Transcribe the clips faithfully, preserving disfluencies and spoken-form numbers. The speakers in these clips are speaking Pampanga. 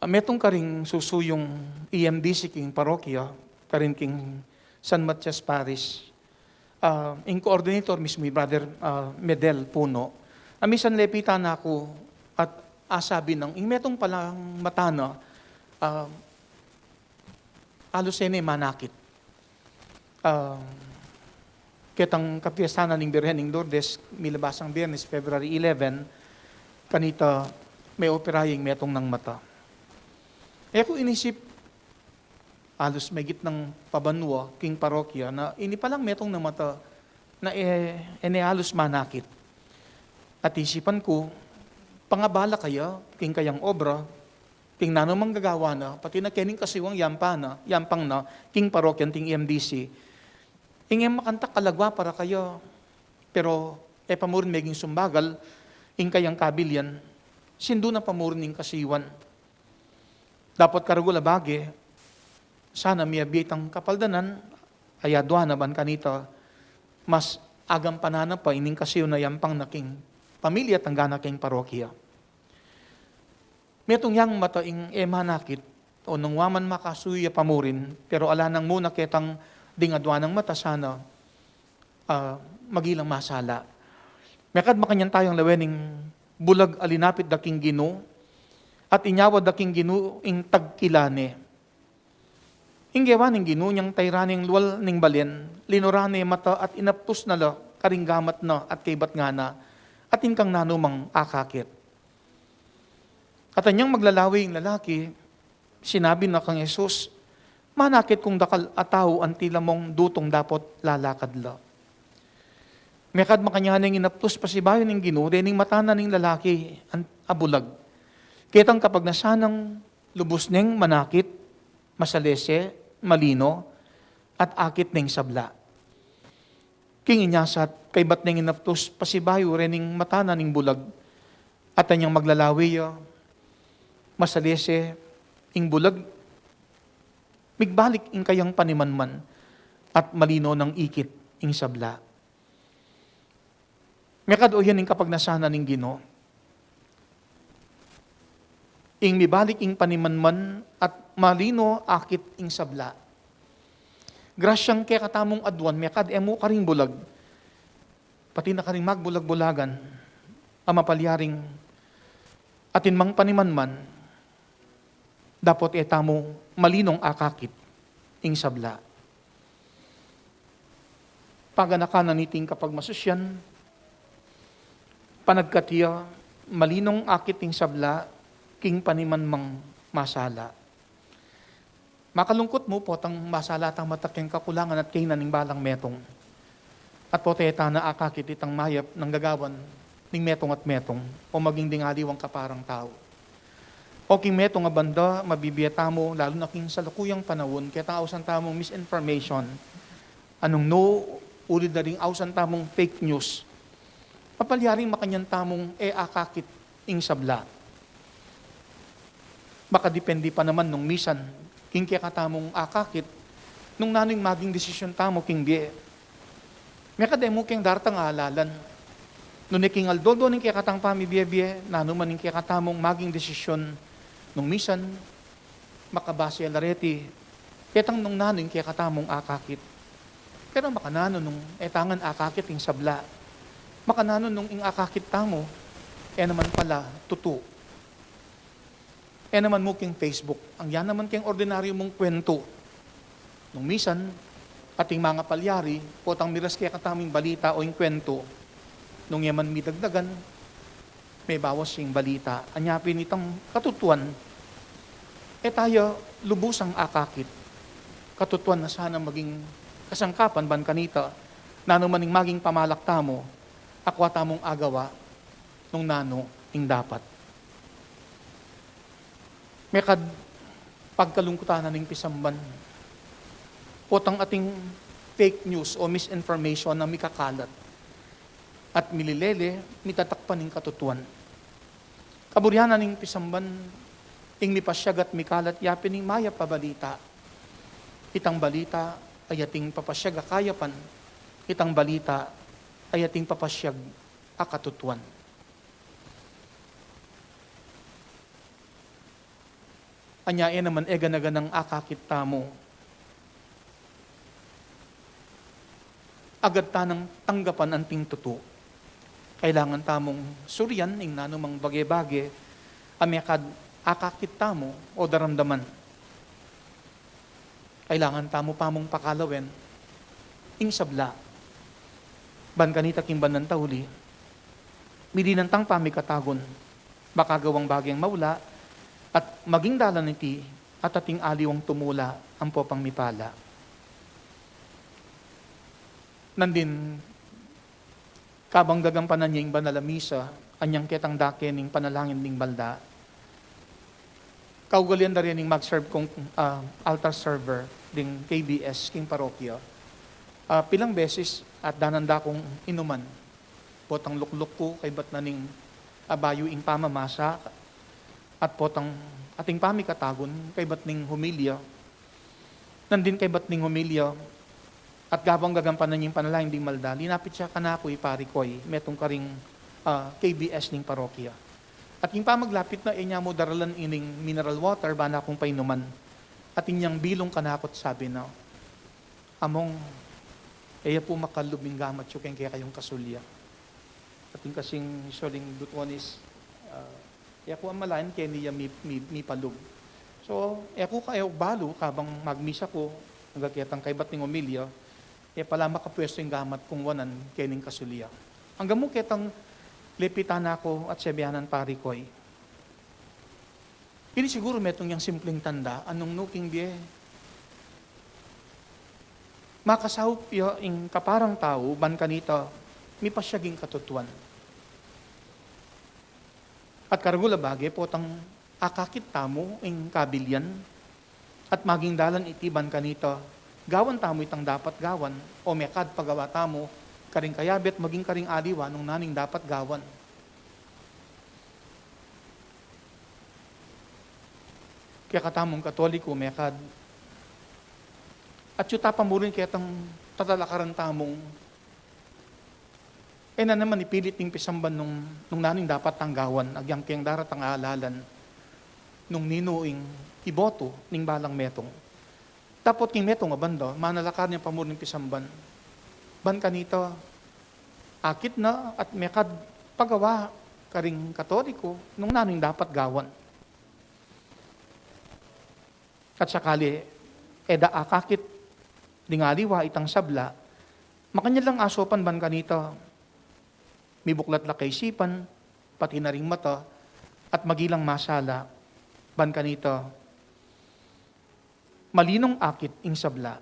Ah, metung karing susuyung E M D C king parokya, karin king San Matias Parish. Ah, ing coordinator mismu i Brother, ah, Medel Puno. Ah, misan lepitan na ku at asabi nang, ing metung palang mata na, ah, alus e ne manakit. Ah, ketang kapiestan na ning Birhen ning Lourdes, milabas a Biernes, February eleven, kanita meopera ya ing metung nang mata. E ku inisip, alus megit nang pabanua king parokya na ini palang metung nang mata na e, e ne alus manakit. At isipan ku, pangabala kaya king kayang obra, king nanu mang gagawan na, pati na kening kasiwang yampang na, yampang na, king parokya anting E M D C. Ing e makantak kalagwa para kaya, pero e pa murin meging sumbagal ing kayang kabilian, sindu na pa murin ing kasiwan. Dapot karugul a bage, sana miyabie itang kapaldanan, ay adua na ban kanita, mas agampanan na pa ining kasiw na yampang na king pamilya at anggana king parokya. Metung yang mata ing e manakit, o nung wa man makasuyu ya pa murin, pero ala nang muna ketang ding adua nang mata sana, ah, magilang masala. Mekad makanyan tayang lawen ing bulag a linapit da king Ginu, at inyawad da king Ginu ing tagkila ne. Ing gewa ning Ginu inyang tayran ne ing lual ning balen, linura ne mata at inaptus na la karing gamat na at kaybat ngana, at ing kang nanu mang akakit. At anyang maglalawi ing lalaki, sinabi na kang Jesus, "Manakit kung dakal a tau anti la mung dutung dapot lalakad la." Mekad makanyan ing inaptus pasibayu ning Ginu dening mata na ning lalaki a bulag. Ketang kapagnasan nang lubus neng manakit, masalese, malino, at akit neng sabla. King inya sat, kaybat neng inaptus pasibayu rening mata na ning bulag, at anyang maglalawi ya, masalese ing bulag, migbalik ing kayang panimanman, at malino nang ikit ing sabla. Mekad o yan ing kapagnasan na ning Ginu. Ing mibalik ing panimanman at malino akit ing sabla. Grasyang kekatamung aduan, mekad e mu karing bulag, pati na karing magbulag-bulagan, a mapalyaring atin mang panimanman, dapot e tamu malinong akakit ing sabla. Paganakan na niting kapagmasusyan, panagkat ya, malinong akit ing sabla, king panimanmang masala. Makalungkut mu potang masala tang mata king kakulangan at kainan ning balang metung. At pote tana akakit itang mayap nang gagawan ning metung at metung, o maging ding aliwang kaparang tau. O king metung a banda, mabibie tamu, lalu na king salukuyang panaun, ketang ausan tamung misinformation. Anung nu, ulid na ring ausan tamung fake news. Mapalyaring makanyan tamung e akakit ing sabla. Makadepende pa naman nung misan king kekatamung akakit, nung nanu ing maging desisyon tamu king bie. Mekad e mu keng dartang alalan. Nune king aldo-aldo ning kekatang pamibie-bie, nanu man ing kekatamung maging desisyon, nung misan, makabase la reti, ketang nung nanu ing kekatamung akakit. Pero makananu nung e ta ngan akakit ing sabla. Makananu nung ing akakit tamu, e naman pala tutu. E naman mu king Facebook, anggian naman keng ordinaryu mung kwentu. Nung misan, ating mangapalyari, potang miras kekatamu ing balita o ing kwentu, nung e man midagdagan, mebawas ing balita. Anya pin itang katutuan, e taya lubusang akakit. Katutuan na sana maging kasangkapan ban kanita, nanu man ing maging pamalak tamu, akwa tamung agawa, nung nanu ing dapat. Mekad pagkalungkutan na ning pisamban, potang ating fake news o misinformation na mikakalat at mililele, mitatakpan ning katutuan. Kaburian na ning pisamban, ing mipasyag at mikalat, yapin ing mayap a balita. Itang balita, ay ating papasyag a kayapan. Itang balita, ay ating papasyag a katutuan. Anya e naman e gana-ganang akakit tamu, agad ta nang tanggapan anting tutu. Kailangan tamung surian ing nanumang bage-bage a mekad akakit tamu o daramdaman. Kailangan tamu pamung pakalawen ing sabla. Ban kanita king bandan tauli, mirinan tang pamikatagun, makagawang bageng maula, at maging dalan iti at ating aliwang tumula ampo pang mipala. Nandin, kabang gagampanan ya ing banal a misa, anyang ketang dake ning panalangin ding balda. Kaugalian da rin ning mag-serve kung, ah, altar server ding K B S king parokya. Ah, pilang beses at danan da kung inuman. Potang lukluk ku, kaybat na ning abayu ing pamamasa, at potang ating pamikatagun, kaybat ning humilya. Nandin kaybat ning humilya, at gabang gagampanan ing panalangin ding balda, linapit ya kanaku i pari koy, metung karing, ah, K B S ning parokya. At ing pamaglapit na, e nya mu daralan ining mineral water, bana kung painuman. At inyang bilung kanakut sabi na, "Among, e ya pu makalub ing gamat yu keng kekayung kasulya." At ing kasing Soling Dutonis, ah, e ku amalayan keni ya mi, mi, mipalub. So, e ku ka, e ku balu, kabang magmisa ku, angga ketang kaybat ning omilya, e pala makapwestu ing gamat kung wanan kening kasulya. Angga mu ketang lepitan na ku at sebianan pari koy. Ini siguru metung yang simpleng tanda, anung nuking bie. Makasaup ya ing kaparang tau, ban kanita, mipasyag ing katutuan. At karagul a bage, potang akakit tamu ing kabilian, at maging dalan iti ban kanita, gawan tamu itang dapat gawan, o mekad pagawa tamu, karing kayabe at maging karing aliwa nung naning dapat gawan. Kekatamung Katoliko, mekad. At yu ta pamurin ketang tatalakaran tamung, e na naman ipilit ning pisamban nung, nung naning dapat tang gawan, agyang keng daratang alalan, nung ninu ing iboto ning balang metung. Dapot king metung a banda, manalakar yang pamurin pisamban. Ban kanita, akit na at mekad pagawa karing Katoliko nung nanu ing dapat gawan. At sakali, e da akakit ding aliwa itang sabla, makanyan lang asopan ban kanita, mibuklat la kaisipan, pati na ring mata, at magilang masala, ban kanita, malinung akit ing sabla.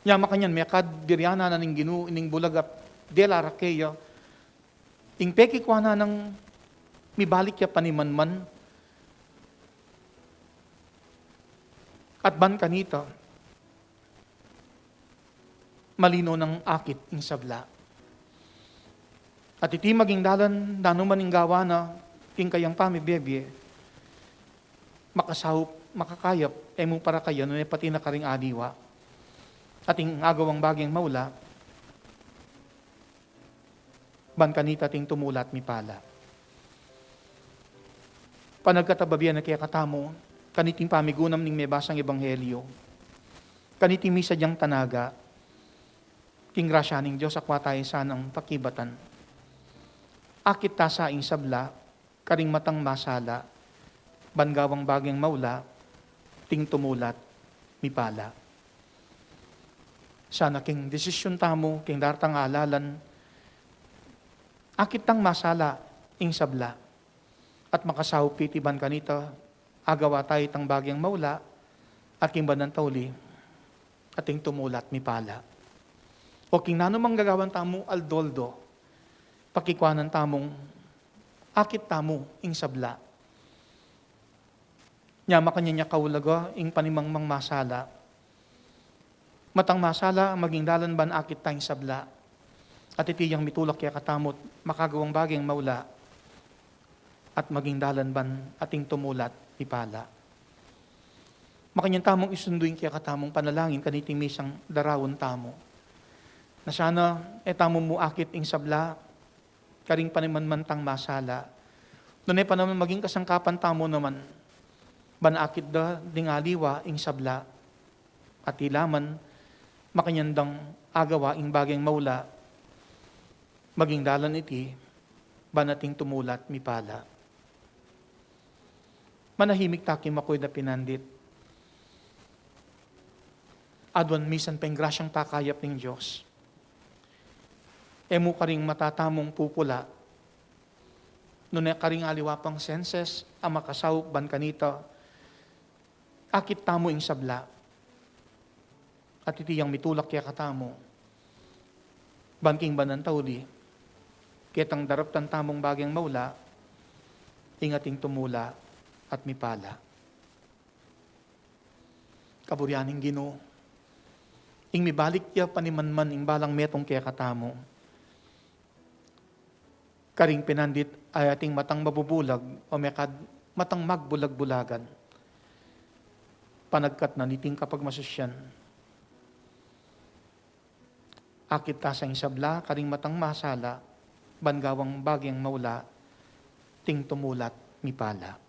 Nya makanyan mekad biryanan na ning Ginu ining bulag at dela ra keya, ing pekikua na nang mibalik ya panimanman, at ban kanita, malino nang akit ing sabla. At iti maging dalan, nanu man ing gawa na, king kayang pamibie-bie, makasaup, makakayap, e mu parakayan, nune pati na karing aliwa. At ing agawang bageng maula, ban kanita ating tumula at mipala. Panagkatababian na kekatamu, kaniting pamigunam ning mebasang ebanghelyo, kaniting misadyang tanda, king grasya ning Dios, akwa tayu sanang pakibatan. Akit ta sa ing sabla, karing matang masala, ban gawang bageng maula, ating tumula at mipala. Sana king desisyun tamu, king daratang alalan, akit tang masala ing sabla, at makasaup iti ban kanita, agawa tayu itang bageng maula, at king bandang tauli, ating tumula at mipala. O king nanu mang gagawan tamu aldo-aldo, pakikuanan tamung akit tamu ing sabla. Nya makanyan ya kaulaga ing panimangmang masala. Matang masala, maging dalan ban akit ta ing sabla. At iti yang mitulak kekatamu at makagawang bageng maula, at maging dalan ban ating tumula at mipala. Makanyan tamung isundu ing kekatamung panalangin kaniting misang daraun tamu. Na sana e tamu mu akit ing sabla, karing panimanman tang masala, Nune pa naman maging kasangkapan tamu naman, ban akit da ding aliwa ing sabla, at ila man makanyan dang agawa ing baging maula, maging dalan iti ban ating tumula at mipala. Manahimik ta king makuid a pinandit. Aduan misan peng grasyang pakayap ning Dios. E mu karing mata tamung pupula, nune karing aliwa pang senses a makasaup ban kanita, akit tamu ing sabla. At iti yang mitulak kekatamu ban king banal a tauli, ketang daraptan tamung baging maula, ing ating tumula at mipala. Kaburian ning Ginu, ing mibalik ya panimanman ing balang metung kekatamu karing pinandit a ating matang mabubulag o mekad matang magbulag-bulagan. Panagkat na niting kapagmasusyan, akit ta sa ing sabla karing matang masala, ban gawang baging maula, ting tumula at mipala.